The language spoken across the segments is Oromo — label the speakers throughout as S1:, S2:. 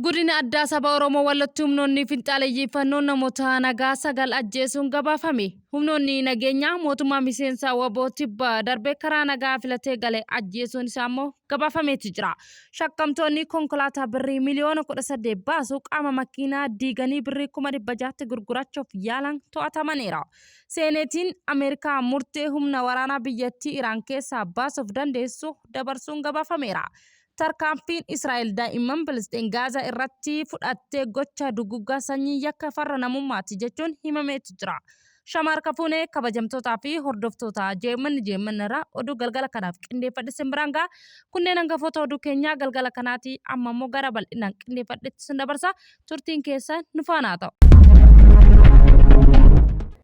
S1: Godina Addaa Saba Oromoo Wallootti humnoonni finxaaleyyii fannoo namoota nagaa 9 ajjeesuun gabaafame. Humnoonni nageenyaa mootummaa miseensa wbo tibba darbe karaa nagaa filatee gale ajjeesuun isaa immoo gabaafameeti jira. Shakkamtoonni konkolaataa birrii miliyoona 18 baasu qaama makiinaa diiganii birrii 600,000tti gurgurachuuf yaalan to'atamaniiru. Seeneetiin Ameerikaa murtee humna waraanaa biyyattii Iraan keessaa baasuuf dandeessu dabarsuun gabaafameera. Tarkaanfiin Israa'el daa'imman Filisxeen Gaazaa irratti fudhatte gocha duguuggaa sanyii yakka farra namummaati jechuun himameetu jira. Shama harka fuune kabajamtootaa fi hordoftoota JMN JMN irraa oduu galgala kanaaf qindeeffadhe isin biraan ga'a. Kunneen hangafoota oduu keenyaa galgala kanaati. Amma immoo gara bal'inaan qindeeffadhetti isin dabarsa. Turtiin keessan nu faana haa ta'u.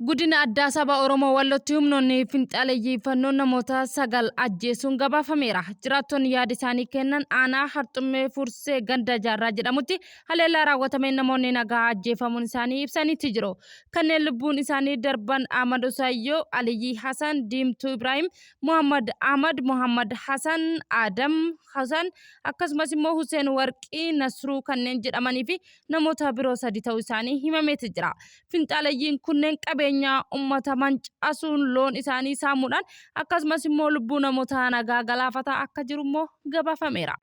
S1: Godina Addaa Saba Oromoo Wallootti humnoonni finxaaleyyii fannoo namoota 9 ajjeesuun gabaafameera. Jiraattonni yaada isaanii kennan aanaa Harxummee Fursee ganda Jaarraa jedhamutti haleellaa raawwatameen namoonni nagaa ajjeefamuun isaanii ibsaniitti jiru. Kanneen lubbuun isaanii darban Ahmad Usaayyoo, Aliyyii Hasan, Diimtuu Ibraahim, Muhammad Ahmad, Muhammad Hasan, Adam Hasan akkasumas immoo Huseen Warqii Nasruu kanneen jedhamanii fi namoota biroo sadi ta'uu isaanii himameeti jira. Finxaaleyyiin kunneen qabeenya uummata mancaasuun loon isaanii saamuudhaan akkasumas immoo lubbuu namoota nagaa galaafataa akka jiru immoo gabaafameera.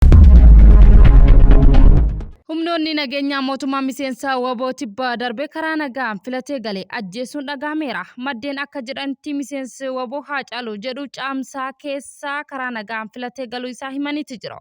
S1: Humnoonni nageenyaa mootummaa miseensa wbo tibba darbe karaa nagaan filatee gale ajjeesuun dhagahameera. Maddeen akka jedhanitti miseensi wbo Haacaaluu jedhu Caamsaa keessa karaa nagaan filatee galuu isaa himaniiti jiru.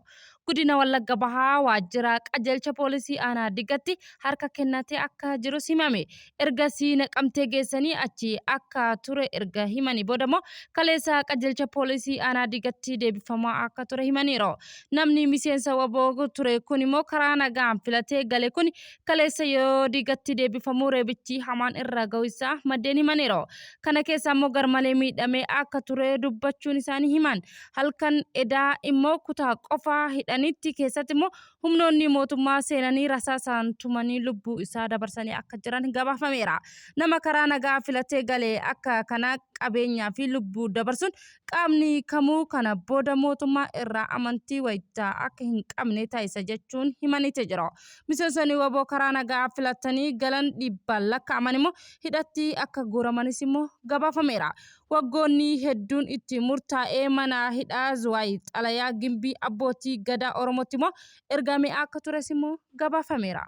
S1: Godina Wallagga Bahaa waajjira qajeelcha poolisii aanaa Digatti harka kennatee akka jirus himame. Ergasii Naqamtee geessanii achi akka ture erga himanii booda immoo kaleessa qajeelcha poolisii aanaa Digatti deebifamaa akka ture himaniiru. Namni miseensa wbo ture kun immoo karaa nagaan filatee gale kun kaleessa yoo Digatti deebifamu reebichi hamaan irra ga'uu isaa maddeen himaniiru. Kana keessa immoo garmalee miidhamee akka ture dubbachuun isaanii himan. Halkan edaa immoo kutaa qofaa hidhanitti keessatti immoo humnoonni mootummaa seenanii rasaasaan tumanii lubbuu isaa dabarsanii akka jiran gabaafameera. Nama karaa nagaa filatee gale akka kanaa qabeenyaa fi lubbuu dabarsuun qaamni kamuu kana booda mootummaa irraa amantii wayita akka hin qabne taasisa jechuun himaniiti jiru. Miseensonni wbo karaa nagaa filatanii galan dhibbaan lakkaa'aman immoo hidhatti akka guuramanis immoo gabaafameera. Waggoonni hedduun itti murtaa'ee mana hidhaa Zuwaay xalayaa gimbii abbootii Gadaa Oromootti immoo ergamee akka tures immoo gabaafameera.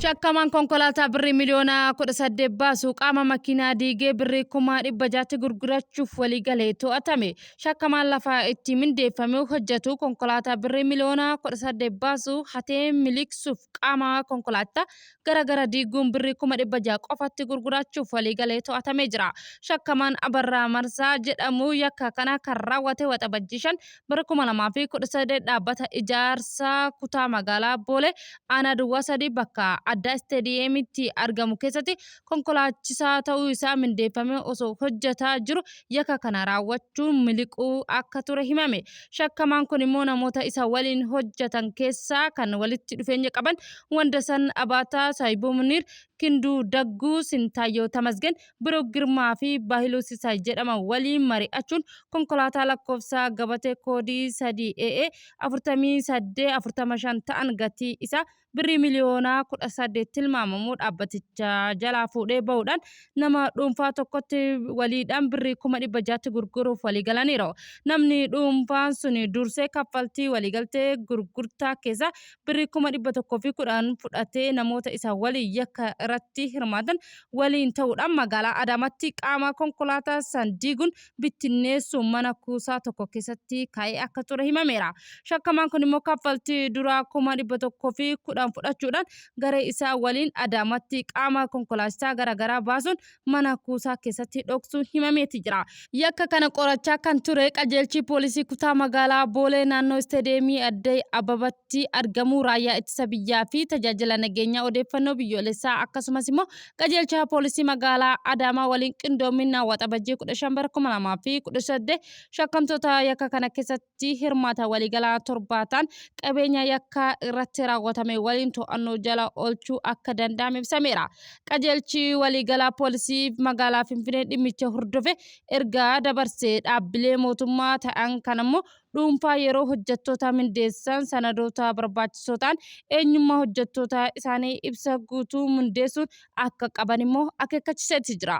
S1: Shakkamaan konkolaataa birrii miliyoona 18 baasu qaama makiinaa diigee birrii 600,000tti gurgurachuuf waliigale to'atame. Shakkamaan lafa itti mindeeffamee hojjetu konkolaataa birrii miliyoona 18 baasu hatee miliqsuuf qaama konkolaataa gara gara diiguun birrii 600,000 qofatti gurgurachuuf waliigalee to'atamee jira. Shakkamaan Abarraa Marsaa jedhamu yakka kana kan raawwate Waxabajjii 5 bara 2018 dhaabbata ijaarsa kutaa magaalaa Boolee aanaa Duwwaa 3 bakka addaa isteediyeemitti argamu keessatti konkolaachisaa ta'uu isaa mindeeffamee osoo hojjetaa jiru yakka kana raawwachuun miliquu akka ture himame. Shakkamaan kun immoo namoota isa waliin hojjetan keessaa kan walitti dhufeenya qaban Wandasan Abaataa, Saayiboo Muniir, Kinduu Dagguu, Sintaayyoo Tamasgen, Biruuk Girmaa fi Baahiluu Sisaay jedhaman waliin mari'achuun konkolaataa lakkoofsa gabatee koodii 3 AA 48 45 ta'an gatii isaa birrii miliyoonaa 18 tilmaamamu dhaabbaticha jalaa fuudhee bahuudhaan nama dhuunfaa tokkotti waliidhaan birrii 600,000tti gurguruuf waliigalaniiru. Namni dhuunfaan sun dursee kaffaltii waliigaltee gurgurtaa keessaa birrii 110,000 fudhatee namoota isa waliin yakka irratti hirmaatan waliin ta'uudhaan magaalaa Adaamaatti qaama konkolaataa san diiguun bittinneessuun mana kuusaa tokko keessatti kaa'ee akka ture himameera. Shakkamaan kun immoo kaffaltii duraa 110,000 fudhachuudhaan garee isaa waliin Adaamaatti qaama konkolaachisaa garaagaraa baasuun mana kuusaa keessatti dhoksuun himameeti jira. Yakka kana qorachaa kan ture qajeelchi poolisii kutaa magaalaa Boolee naannoo isteediyeemii Addee Ababatti argamu raayyaa ittisa biyyaa fi tajaajila nageenyaa odeeffannoo biyyoolessaa akkasumas immoo qajeelcha poolisii magaalaa Adaamaa waliin qindoominaan Waxabajjii 15 bara 2018 shakkamtoota yakka kana keessatti hirmaatan waliigalaa torbaa ta'an qabeenya yakka irratti raawwatame waliin to'annoo jala oolchuu akka danda'ame ibsameera. Qajeelchi waliigalaa poolisii magaalaa Finfinnee dhimmicha hordofe ergaa dabarse dhaabbilee mootummaa ta'an kan ammoo dhuunfaa yeroo hojjettoota mindeessan sanadoota barbaachisoo ta'an eenyummaa hojjettoota isaanii ibsa guutuu mundeessuun akka qaban immoo akeekkachiiseeti jira.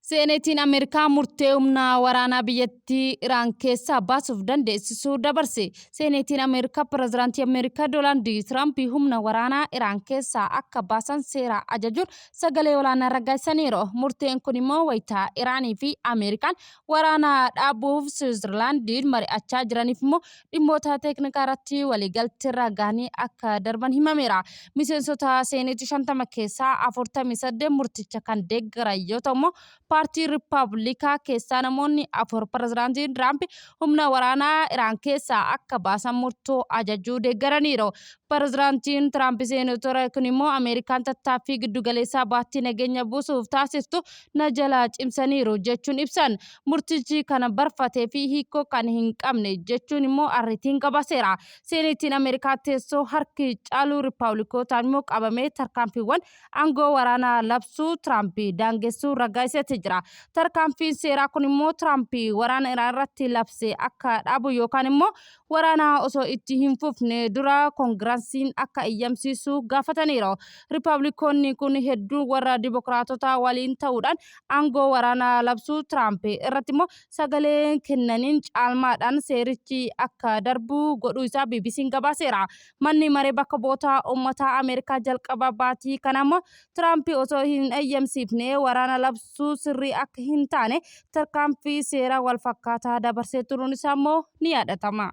S1: Seeneetiin Ameerikaa murtee humna waraanaa biyyattii Iraan keessaa baasuuf dandeessisu dabarse. Seeneetiin Ameerikaa pirezidaantii Ameerikaa Doonaald Tiraamp humna waraanaa Iraan keessaa akka baasan seera ajajuun sagalee olaanaa raggaasisaniiru. Murteen kun immoo wayitaa Iraanii fi Ameerikaan waraana dhaabuuf Siwiizerlaandiin mari'achaa jiraniif immoo dhimmoota teeknikaa irratti waliigalteerra gahanii akka darban himameera. Miseensota seeneetii 50 keessaa 48 murticha kan deeggaran yoo ta'u immoo paartii Riippaabilikaa keessaa namoonni 4 pirezidaantiin Tiraamp humna waraanaa Iraan keessaa akka baasan murtoo ajajuu deeggaraniiru. Pirezidaantiin Tiraamp seeneetota kun immoo Ameerikaan tattaaffii giddugaleessaa baattii nageenya buusuuf taasistu na jalaa cimsaniiru jechuun ibsan. Murtichi kan barfatee fi hiikoo kan hin qabne jechuun immoo arriitiin gabaaseera. Seeneetiin Ameerikaa teessoo harki caaluu Riippaabilikootaan immoo qabamee tarkaanfiiwwan aangoo waraanaa labsuu Tiraamp daangessuu raggaasiseeti jira. Tarkaanfiin seeraa kun immoo Tiraamp waraana Iraan irratti labse akka dhaabu yookaan immoo waraana osoo itti hin fufne dura koongirasiin akka eeyyamsiisu gaafataniiru. Riippaabilikoonni kun hedduun warra Dimookiraatotaa waliin ta'uudhaan aangoo waraanaa labsuu Tiraamp irratti immoo sagalee kennaniin caalmaadhaan seerichi akka darbu godhuu isaa BBC'n gabaaseera. Manni maree bakka bu'oota uummataa Ameerikaa jalqaba baatii kana immoo Tiraamp osoo hin eeyyamsiifne waraana labsuu sirrii akka hin taane tarkaanfii seeraa wal fakkaataa dabarsee turuun isaa immoo ni yaadatama.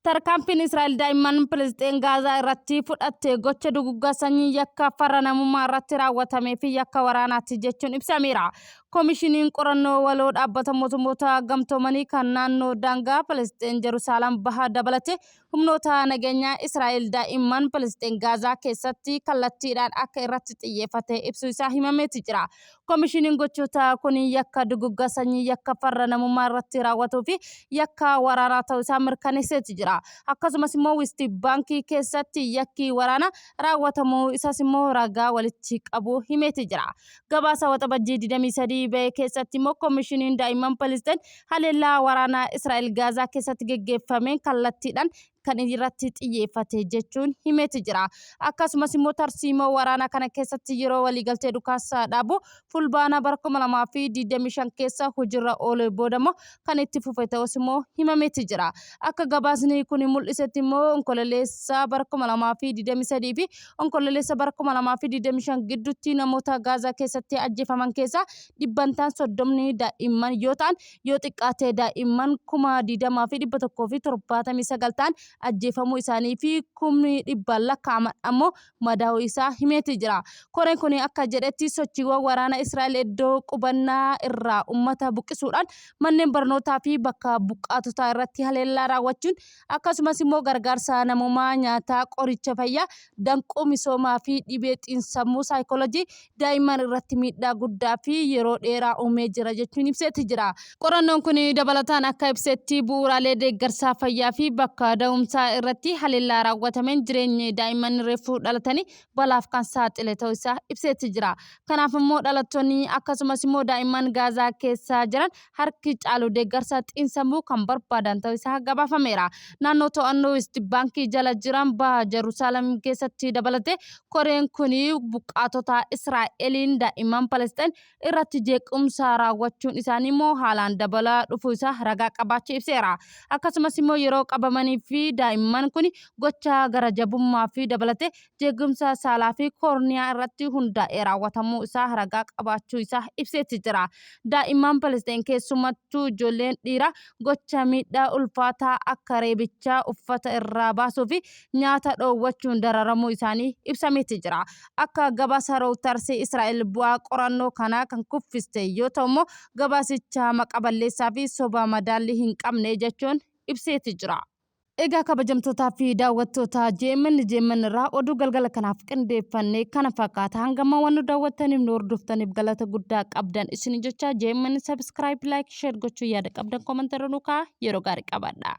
S1: Tarkaanfiin Israa'el daa'imman Filisxeen Gaazaa irratti fudhatte gocha duguggaa sanyii yakka farra namummaa irratti raawwatamee fi yakka waraanaati jechuun ibsameera. Komishiniin qorannoo waloo dhaabbata mootummoota gamtoomanii kan naannoo daangaa Filisxeen Jerusaalem baha dabalatee humnoota nageenyaa Israa'el daa'imman Filisxeen Gaazaa keessatti kallattiidhaan akka irratti xiyyeeffate ibsuu isaa himameeti jira. Komishiniin gochoota kun yakka duguggaa sanyii, yakka farra namummaa irratti raawwatuu fi yakka waraanaa ta'uu isaa mirkaneesseeti jira. Akkasumas immoo Wisti Baankii keessatti yakki waraanaa raawwatamuu isaas immoo ragaa walitti qabuu himeeti jira. Gabaasa Waxabajjii 23 ba'e keessatti immoo komishiniin daa'imman Filisxeen haleellaa waraanaa Israa'el Gaazaa keessatti geggeeffameen kallattiidhaan kan irratti xiyyeeffate jechuun himeeti jira. Akkasumas immoo tarsiimoo waraanaa kana keessatti yeroo waliigaltee dhukaasa dhaabu Fulbaana bara 2025 keessa hojiirra oolee booda immoo kan itti fufe ta'us immoo himameeti jira. Akka gabaasni kun mul'isetti immoo Onkololeessa bara 2023 fi Onkololeessa bara 2025 gidduutti namoota Gaazaa keessatti ajjeefaman keessaa dhibbantaan 30 daa'imman yoo ta'an, yoo xiqqaate daa'imman 20,179 ta'an ajjeefamuu isaanii fi kumni dhibbaan lakkaa'aman ammoo madaa'uu isaa himeeti jira. Koreen kun akka jedhetti sochiiwwan waraana Israa'el iddoo qubannaa irraa ummata buqqisuudhaan manneen barnootaa fi bakka buqqaatotaa irratti haleellaa raawwachuun akkasumas immoo gargaarsa namoomaa, nyaataa, qoricha fayyaa, danquu misoomaa fi dhibee xiinsammuu saayikoolojii daa'imman irratti miidhaa guddaa fi yeroo dheeraa uumee jira jechuun ibseeti jira. Qorannoon kun dabalataan akka ibsetti bu'uuraalee deeggarsaa fayyaa fi bakka da'umsaa irratti haleellaa raawwatameen jireenyi daa'imman reefuu dhalatanii balaaf kan saaxile ta'uu isaa ibseeti jira. Kanaaf immoo dhalattoonni akkasumas immoo daa'imman Gaazaa keessa jiran harki caalu deeggarsa xiinsammuu kan barbaadan ta'uu isaa gabaafameera. Naannoo to'annoo West Baankii jala jiran baha Jerusaalem keessatti dabalatee koreen kun buqqaatota Israa'eliin daa'imman Palestiin irratti jeequmsa raawwachuun isaanii immoo haalaan dabalaa dhufuu isaa ragaa qabaachuu ibseera. Akkasumas immoo yeroo qabamanii fi daa'imman kun gocha gara jabummaa fi dabalatee jeequmsa saalaa fi koorniyaa irratti hundaa'e raawwatamuu isaa ragaa qabaachuu isaa ibseetti jira. Daa'imman Palestiin keessumattuu ijoolleen dhiiraa gocha miidhaa ulfaataa akka reebichaa, uffata irraa baasuu fi nyaata dhoowwachuun dararamuu isaanii ibsameetti jira. Akka gabaasa Reuters Israa'el bu'aa qorannoo kanaa kan kuffiste yoo ta'u immoo gabaasicha maqa balleessaa fi soba madaallii hin qabne jechuun ibseetti jira. Egaa kabajamtootaa fi daawwattoota JMN JMN irraa oduu galgala kanaaf qindeeffanne kana fakkaata. Hangama waan nu daawwattaniif nu hordoftaniif galata guddaa qabdan isin jecha JMN subscribe, like, share gochuu yaada qabdan comment irra nu kaa'aa. Yeroo gaarii qabaadhaa.